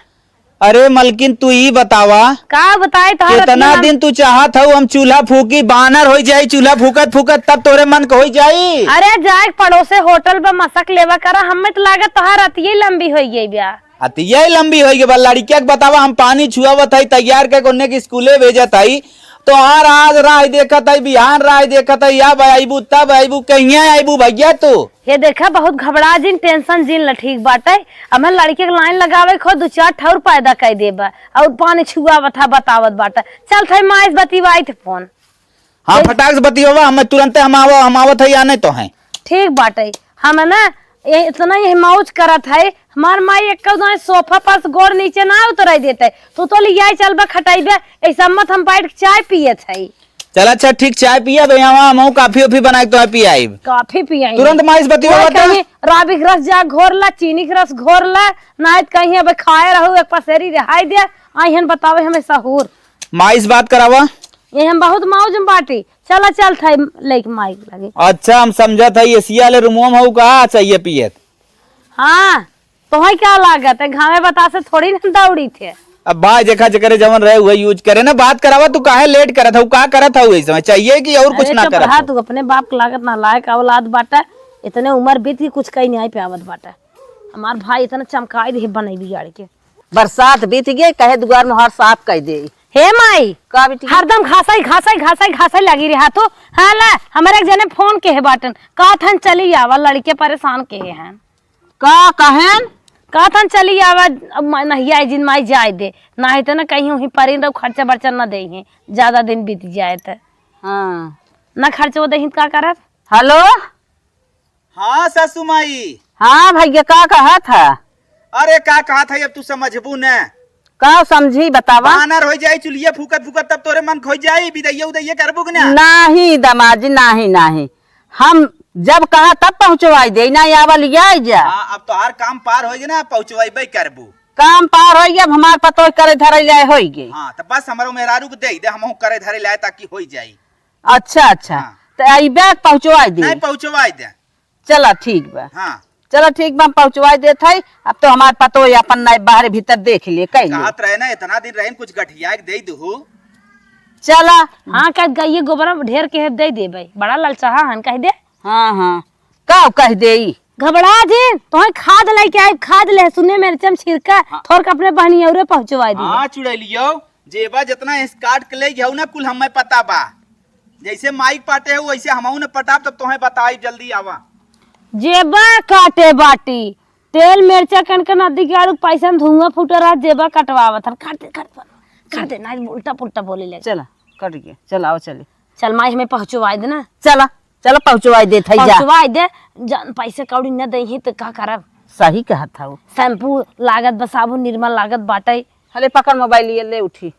अरे मलकिन, तू ई बतावा, का बताई तोहार केतना अतना दिन तू चाहत हऊ हम चूल्हा फूकी, बानर होइ जाई, चूल्हा फूकत फूकत तब तोरे मन के होइ जाई। अरे जाए पड़ोसे होटल पर मसक लेवा करा, हमें तो लागत तोहार अतिये लंबी होइ गई बा। अतिये लंबी होइ गई बा, लड़किया के बतावा, हम पानी छुआवत हई, तैयार करके ओन्ने के स्कूले भेजत हई, तोहार आज राह देखत हई, बिहान राह देखत हई, अब अइबू तब अइबू, कहिया अइबू भैया तू? हे देखा, बहुत घबरा जिन, टेंशन जिन ल, ठीक बाटे। अब मैं लड़के के लाइन लगावे खो, दू चार ठौर पैदा कइ देबा, और पानी छुआवत हा, बतावत बाटे। चल थे माइस बतिवाई थे फोन। हाँ, ए- फटाक से बतियावा, हम तुरंते हम आवा, हम आवत है या नहीं तो है। ठीक बाटे, हम है ना, ये इतना ही मौज करत है। हमार माई एक दाएं सोफा पर से गोड़ नीचे ना उतराई देते, तू तो लियाई चलबा खटाइबे, ऐसा मत हम बैठ के चाय पियत है। चल अच्छा ठीक, चाय पिया बे, यहाँ हमहू कॉफी ओफी बना के तोहे पियाइब। कॉफी पियाई? तुरंत माई से बतियावा वही तो। कहीं राबी के रस जा घोर ला, चीनी के रस घोर ला, नाहीं त कहीं अब खाए रहू, एक पसेरी रिहाई दे, आई हन बतावे हमें सहूर। माई से बात करावा। ये हम बहुत मौज में बाटी, चला चल था लेके माई के लगे। अच्छा, हम समझत है एसिया वाले रूमवा में हऊ का चाहिए पियत। हाँ, तोहई का लागत है, घामे बतासे थोड़ी ना दौड़ी थे। अब भाई देखा, जेकरे जवन रहे उहे यूज करे ना। बात करावा, तू काहे लेट करत हऊ, का करत हऊ इस समय? चाहिए कि और कुछ अरे ना चुप करत रहा हऊ? तू, अपने बाप के लागत ना लायक औलाद बाटा, इतने उम्र बीत के कुछ कहीं नहीं पावत बाटा। हमार भाई इतना चमकाई दे बने बिगाड़ के। बरसात बीत गई, कहे दुआर मोहार साफ कर दे। हे माई, का बेटी? हरदम घासई, घासई, घासई, घासई लगी रहा तू। हाँ ला, हमारे एक जने फोन के है बाटन, कहत हन चली आवा, लड़के परेशान के हैं। का कहेन? कहत हन चली आवा, अब मा-, नहीं आई जिन माई जाए दे, नहीं तो ना कहीं वहीं परिंदा खर्चा बर्चा न दे हैं, ज्यादा दिन बीत जाए तो। हाँ। ना खर्चा वो दे का करब? हेलो। हाँ सासू माई। हाँ भैया, का कहत ह? अरे का कहत है, अब तू समझबू न। का समझी, बतावा। बानर होइ जाई चुलिया फूकत फूकत, तब तोरे मन खोई जाई, बिदैया उदैया करबू कि ना? नाही दमाजी, नाही, नाही। हम जब कहा तब पहुँचवाई दे, ना आवा लियाई जा। हाँ, अब तोहार काम पार होइ गए ना, पहुँचवाइबे करबू। काम पार होइ गया, अब हमार पतोह करे धरे लाए होइ गए। हाँ, तो बस हमरो मेहरारू के दे दे, हमहू करे धरे लाए ताकि होइ जाई। अच्छा, अच्छा। हाँ। तो आई बैग पहुँचवाई दे। नहीं, पहुँचवाई दे। चला ठीक बा। हाँ। चला ठीक बा, हम पहुँचवाई देत हई। अब तो हमार पतोह अपन नाई बाहर भीतर देख ले, कह ले। कहत रहे ना, इतना दिन रहीन, कुछ गठिया के दे दू। चला। हाँ, का गइये गोबरा ढेर के दे देबै, बड़ा ललचाहा हन, कह दे। हाँ, हाँ, का कह देई? घबरा जे, तोहे खाद लेके आई, खाद लहसुने मिर्चम छिड़का, हाँ। थोड़ के अपने बहनी औरे पहुँचवाई दी। हाँ, चुड़ैलियो, जेबा जितना स्काट के ले गया ना, कुल हमें पता बा। जैसे माइक पाटे हो, वैसे हमहू ने पटाब, तब तोहे बताई, जल्दी आवा। जेबा काटे बाटी, तेल मिर्चा कन के नदी के आड़ू पैसा में धुआं फूट रहा, जेबा कटवावत हन, काट दे, काट दे, काट दे, ना उल्टा पुल्टा बोले लगे। चला, कट गया, चला, आओ चली। चल माई, हमें पहुँचवाई दे ना। चला, चला पहुँचवाई देत हई जा। पहुँचवाई दे, जान पैसे कौड़ी न दे ही तो का करब? सही कहत हऊ। शैम्पू लागत बा, साबुन निरमा लागत बाटे। हले पकड़ मोबाइल, ये ले उठी।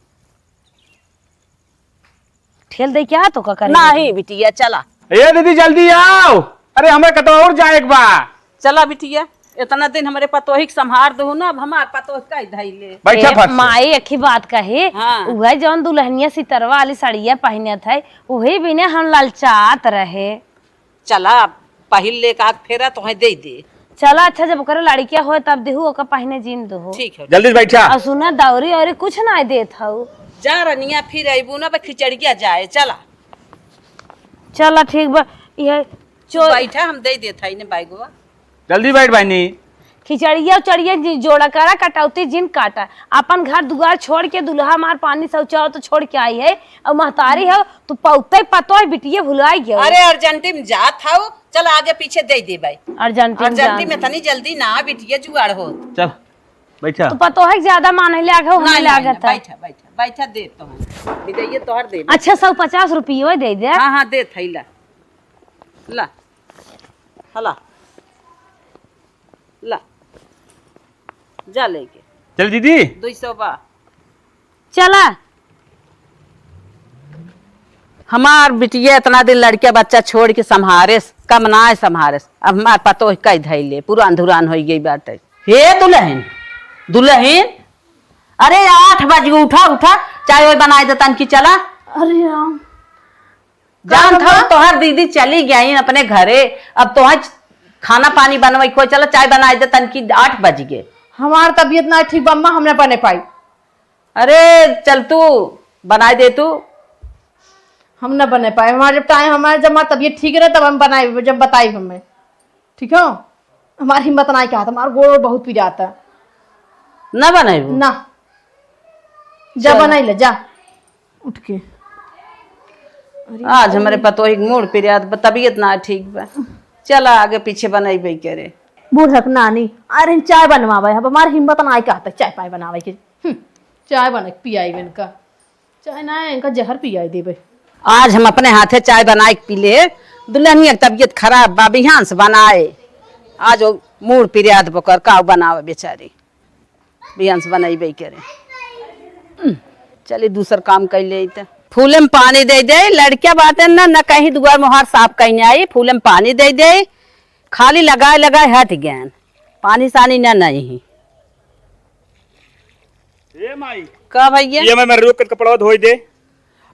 ठेल दे क्या तो का करे? नहीं बिटिया, चला। ए दीदी, जल्दी आओ। अरे, हमें कतौ और जाए के बा। चला बिटिया। इतना दिन हमरे पतोही के संभार दहु ना, अब हमार पतोह का धइले। बैठा ए, फट से। माई, एक ही बात कही, हाँ। उहे जौन दुल्हनिया सितरवा वाली साड़िया पहिनत है, उही बिने हम ललचात रहे। चला, पहिर ले, एक आध फेरा तोहे दे दे। चला, अच्छा, जब ओकरे लड़किया होए, तब देहु, ओकर पहिने जीन देहु। ठीक है। जल्दी से बैठा। और सुना, दौरी औरी कुछ ना देत हऊ। जा रनिया, फिर अइबू ना, बस खिचड़िया जाए, चला। चला, ठीक बा। ये तू चो- बैठा, हम दे देत हई ने बैगवा। जल्दी बैठ बहिनी। खिचड़िया उचड़िया जी जोड़ा करा, कटौती जिन काटा। अपन घर दुआर छोड़ के दुल्हा मार पानी शौचाओ तो छोड़ के आई है, और महतारी हो तो पौते पतोह बिटिये भुलाई गयो। अरे अर्जेंटी में जात हऊ, चल आगे पीछे दे दे भाई। अर्जेंटी में अर्जेंटी जान। में तनी जल्दी ना बिटिये जुगाड़ हो। चल बैठा। तो पतोह के ज्यादा मान है, लागे हमें नहीं, नहीं, लागत नहीं, है। बैठा, बैठा, बैठा, दे तो हम। विदैये तोहर दे। अच्छा, सौ पचास रुपये दे दे। हाँ, हाँ, दे थैला। ला। हला। ला। जा लेके। चल दीदी। दुई सौ बा। चला। हमार बिटिया इतना दिन लड़के बच्चा छोड़ के संभारेस, कम ना संभारेस। अब हमार पतोह कई धैले, पुरान धुरान होई गई बाटे। हे दुल्हन, दुल्हन, अरे आठ बज गई, उठा, उठा, चाय वाय बनाए दे तनकी, चला। अरे राम। जान का था, तोहार दीदी चली गई अपने घरे, अब तोहार खाना पानी बनवाई, कोई चला चाय बनाए दे तनकी, आठ बज गए। हमार तबीयत ना ठीक बा अम्मा, हम ना बने पाई। अरे चल तू बनाए दे तू। हम ना बने पाए, हमार जब टाइम, हमार जब हमार तबीयत ठीक रहे तब हम बनाए, जब बताई हमें। ठीक हो, हमार हिम्मत ना कहत, हमार गोड़ बहुत पिराता। ना बनाइबू? ना। जा चल। बनाई ले, जा। उठ के। अरे आज हमरे पतोही के मूड़ पिरात बा, तबीयत ना ठीक बा। चला आगे पीछे बनइबे करे। बूढ़क नानी, अरे चाय बनवावे, अब हमार हिम्मत ना कहत चाय पाय बनावे के। हम्म, चाय बना के पियाई इनका। चाय ना, इनका जहर पियाई देबे। आज हम अपने हाथे चाय बनाए के पी ले। दुल्हनिया के तबीयत खराब बा, बिहान से बनाए। आज वो मूड़ पिरात बकर, काऊ बनावे बेचारी। बिहान से बनइबे करे। हम्म, चली दूसर काम कइ लेई त। फूले में पानी दे दे, लड़किया बाटे न, न कहीं दुआर मोहार साफ कहीं आई, फूले में पानी दे दे, खाली लगाए लगाए हट गए, पानी सानी न नहीं। ए माई। का भैया? ये मैं, मैं रोक के कपड़वा धोई दे।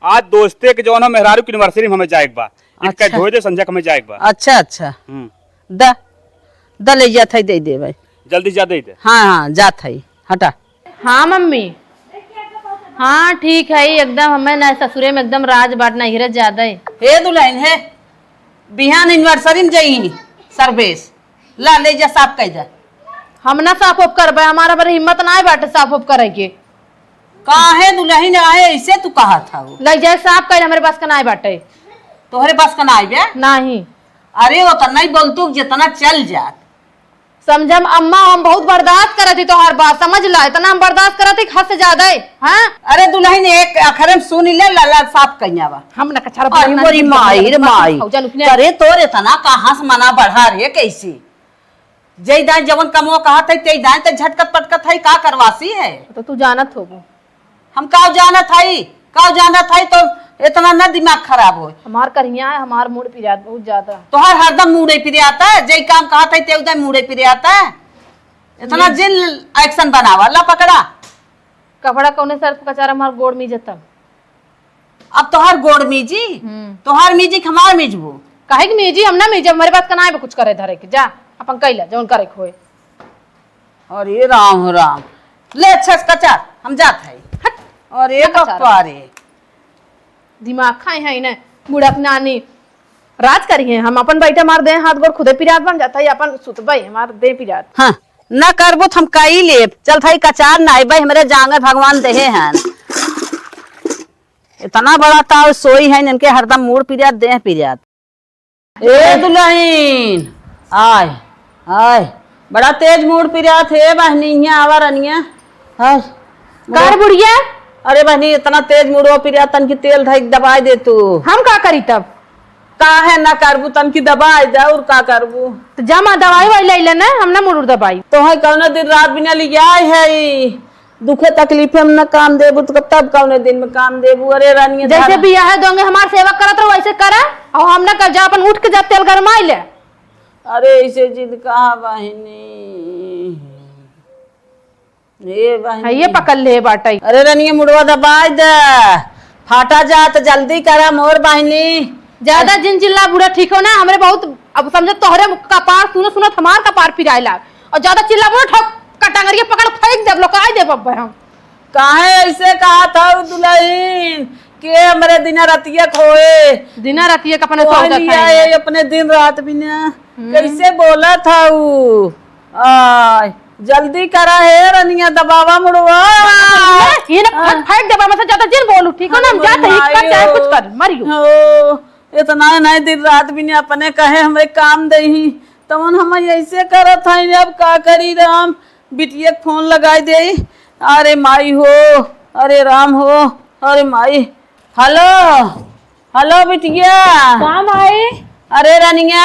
आज दोस्ते के जौन हो मेहरारू की एनिवर्सरी में हमें जाए के बा। इनका अच्छा। धोए दे, संझा के हमें जाए के बा। अच्छा, अच्छा। हम्म। द, द ले जात है, दे दे भाई। जल्दी जा दे दे। हाँ, हाँ, जात है, हटा। हाँ मम्मी। हाँ ठीक है, एकदम हमें ना ससुरे में एकदम राज बाट ना हिरत ज्यादा है। हे दुल्हन हे, बिहान एनिवर्सरी में जाई सर्वेश। ला, ले जा, साफ कइ जा। हम ना साफ उफ करबे, हमारा बड़े हिम्मत ना बाटे साफ उफ करे के। काहे दुल्हन आहे, ऐसे तू कहत हऊ? ले जाए साफ कइ, हमरे बस का ना बाटे। तोहरे बस का ना बे? नहीं। अरे, वो तो नहीं बोल तू, जितना चल जात। समझम अम्मा, हम बहुत बर्दाश्त करत ही तोहार बात, समझ ला, इतना हम बर्दाश्त करत ही, हद से ज्यादा है, हाँ? अरे दुल्हन, एक अखरे में सुन ले, लाला साफ कइया बा। हम ना कछार अरे बोलना मोरी नहीं, माई रे हम माई। फौजन उठने करे तोर इतना कहाँ से मना बढ़ा रे, कैसे? जय दाई जवन कमवा कहत है, तय दाई त झटकत पटकत है, का करवासी है? तो तू जानत होबू। हम काव जानत हई, काव जानत हई, तो इतना न दिमाग खराब होय। हमार करिया है, हमार मूड़ पिरात बहुत ज्यादा। तोहार हरदम मूड़े पिराता, जई काम कहत हई, ते उदय मूड़े पिराता। इतना जिन action बनावा, ला पकड़ा। कपड़ा कौने सर कचार हमार गोड़ मीजत तब। अब तोहार गोड़ मीजी, हम्म। तोहार मीजी कि हमार मीजबू? काहे कि मीजी, हम ना मीजी, हमरे बात का ना आवे कुछ करे धरे के, जा, अपन कइला, जौन करे के होए। अरे राम हो राम। ले अच्छा से कचार, हम जात हई। हट। अरे ना कचार। बापा रे। दिमाग खाए है ना, बुढ़क नानी। राज करी है, हम अपन बैठे हमार देह हाथ गोड़ खुदे पिरात बन जाता है, अपन सुतबे हमार देह पिरात। हाँ, ना करबो त हम कई लेब। चल थाई कचार ना आइबे, हमरे जांगर भगवान देहे हैं। इतना बड़ा ताव सोई है, इनके हरदम मूड़ पिरात, देह पिरात। ए दुल्हन, आय, आय, बड़ा तेज मूड़ पिरात है बहनी, हियां आवा रनिया। हाय। कार बुढ़िया? अरे बहनी, इतना तेज मूड़ो पिरात, तनकी तेल धई के दबाई दे तू। हम का करी तब? काहे ना करबू, तनकी दबाई दे, और का करबू? तो जा माँ, दवाई वाई ले ले ना, हम ना मूड़ दबाई। तोहे कौनो दिन रात बिना लियाए है ई। दुखे तकलीफे में न काम देबू, तो तब कौने दिन में काम देबू? अरे रानिया जैसे धारा बियाहे दोंगे हमार सेवा करत रहो, वैसे करा। और हम ना कर जा, अपन उठ के जा, तेल गरमाई ले। अरे, ऐसे जिन कहा बहिनी। ए बहिनी। हाँ, ये पकड़ ले बाटई। अरे रनिया, मुड़वा दबाइ दे। फाटा जात, जल्दी करा मोर बहिनी। ज्यादा जिन चिल्ला बूढ़ा, ठीक हो ना? हमरे बहुत, अब समझो तोहरे कपार सुनत सुनत हमार कपार पिराए लाग। और ज्यादा चिल्ला बूढ़ा, ठोक कटंगरिया पकड़ फेंक देब, लोकाई देब अब हम। काहे ऐसे कहत हऊ दुलहिन? के हमरे दिना रतिया खोए? दिना रतिया के अपने खोए सौदा लिया खाए। ए, अपने दिन रात बिना। हम्म। कैसे बोलत हऊ? आय, जल्दी करा हे रनिया, दबावा मुड़वा। ये ना आ। फट फेंक देबा, मतलब ज्यादा जिन बोलू, ठीक हो ना? हम अरे जात हई, माई कर चाहे हो। कुछ कर, मरियो। हो, इतना नहीं दिन रात बिना अपने कहे हमरे काम देही, तवन हम ऐसे करत हई, अब का करी राम? बिटिया के फोन लगाई देई। अरे माई हो, अरे राम हो, अरे माई। हेलो, हेलो बिटिया। का माई? अरे रनिया,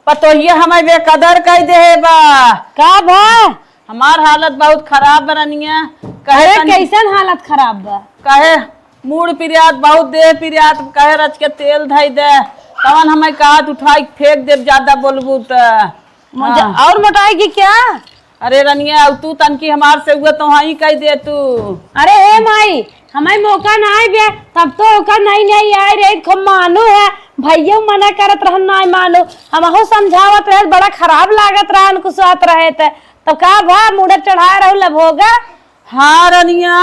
पतोहिया हमार बेकदर कई देहे बा। का भा? हमार हालत बहुत खराब बा रनिया। कहे अरे तनी कैसन हालत खराब बा? कहे मूड़ पिरियात, बहुत देह पिरियात, कहे रच के तेल धई दे, तवन हमें कहत उठाई फेंक देब, ज्यादा बोलबू त। मुझे हाँ। और मोटाएगी क्या? अरे रनिया, अब तू तनकी हमार सेउआ तो हाँ ही कह दे तू। अरे हे माई, हमें मौका ना आए बे, तब तो ओकर नहीं नहीं आए रे, खूब मानू है, भैया मना करत रहन ना मानू, हमहू समझावत रहे, बड़ा खराब लागत रहन, कुछ बात रहे त, तब का भा मुड़े चढ़ाए रहू लभोगा? हाँ रनिया,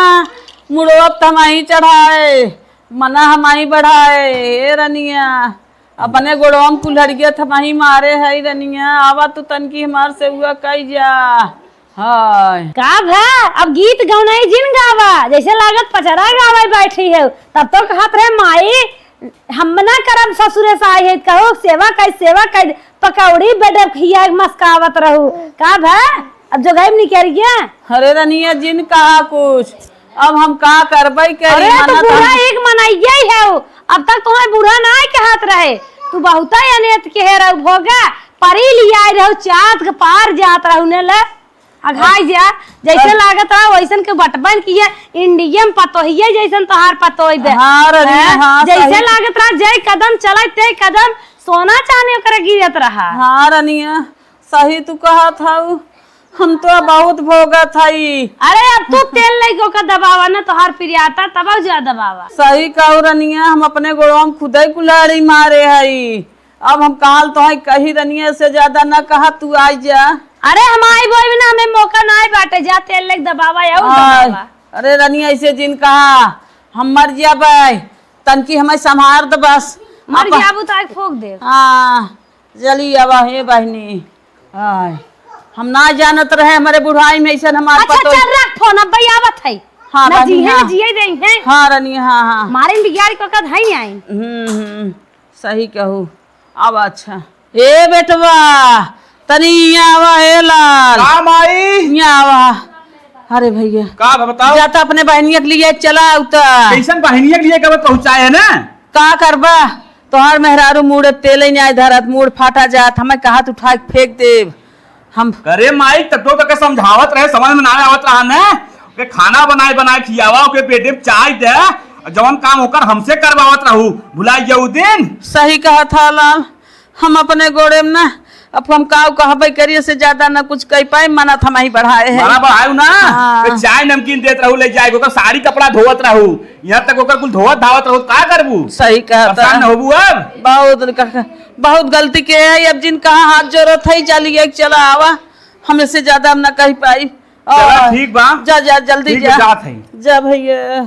मुड़वा त हम ही चढ़ाए, मना हम ही बढ़ाए, हे रनिया, अपने गोड़वा में कुल्हड़िया थमाही मारे है रनिया, आवा तू तनकी हमार सेउआ कई जा। हाय। का भा, अब गीत गौनाई जिन गावा, जैसे लागत पचरा गावे बैठी है, तब तो कहत रहे माई, हम ना करब ससुरे से आई है, कहो सेवा कई, सेवा कई, पकौड़ी बेडे खिया मस्कावत रहू। का भा, अब जो गई निकल गया। अरे रनिया जिन कहा कुछ, अब हम का करबे करी, अरे तो मना तो बूढ़ा हम एक मनैया ही है, अब तक तुम्हें बूढ़ा ना कहत रहे, तू बहुत अनेत के है रहू भोगा, परी लिया रहू चाँद के पार जात रहू ने ले, अघाई जा, जैसे अब लागत रहा वैसन के बटबन किया, इंडियन पतोहिया जैसन तोहार पतोही बे। हाँ रनिया, हैं? हाँ, जैसे सही। लागत रहा जय कदम चले ते कदम सोना चांदी ओकरे गिरत रहा। हाँ रनिया, सही तू कहत हऊ, हम तो बहुत भोगत हई। अरे अब तू तेल लेके ओकर दबावा ना, तोहार पिरियाता तब जा दबावा। सही कहू रनिया, हम अपने गोड़वा में खुदे कुल्हाड़ी मारे हई। अब हम काल तोहई कही रनिया से ज्यादा ना कहा, तू आई जा। अरे हम आई बोई ना, हमें मौका ना आई बाटे, जा तेल लेके दबावा या उ आय, दबावा। अरे रनिया ऐसे जिन कहा, हम मर जाबे, तनकी हमें संभार द बस। मर आप जाबू तो आग फूक दे। हाँ। चली आवा हे बहिनी। आय, हम ना जानत रहे हमरे बुढ़ाई में ऐसन हमार अच्छा, पतोह। चल रख फोन, अब भाई आवत है। हाँ, ना बहिनी, जी है, हाँ। ना जिए देई है। हाँ, रनिया, हाँ, हाँ। मारे में बिगाड़ को कद है आई। हम्म, हम्म, सही कहू। अब अच्छा। ए बेटवा, तनी इहाँ आवा, हे लाल। का माई? इहाँ आवा। अरे भैया। का बा, बताओ। जा त अपने बहिनिया के लिए चला आउ त। कैसन बहिनिया के लिए कब पहुँचाए है ना? का करबा? तोहार मेहरारू मूड़ तेल ही नहीं धरत, मूड़ फाटा जात, हमें कहा तू उठा के फेंक देब। हम करे माई, तब तो तके समझावत रहे, समझ में ना आवत रहा ने। ओके खाना बनाए, बनाए खियावा, ओके बेडे में चाय दे, और जवन काम ओकर हमसे करवावत रहू, भुलाई गया उ दिन। सही कहत ह लाल, हम अपने गोड़े में ना, अब हम काउ कहबे करिए से ज्यादा ना कुछ कह पाए, मना थमाही बढ़ाए है। मना बढ़ायु ना, हाँ। तो चाय नमकीन देत रहू, ले जाए, ओकर साड़ी कपड़ा धोवत रहू, यहाँ तक ओकर कुल धोवत धावत रहू, का करबू? सही कहत ह। परेशान न होबू अब? बहुत क-, बहुत गलती के है, अब जिन कहा हाथ जोड़त है, चलिए, चला आवा, हम इससे ज्यादा हम ना कह पाई। चला, और ठीक बा। जा, जा, जल्दी ठीक बा, जा। जात है। जा भैया।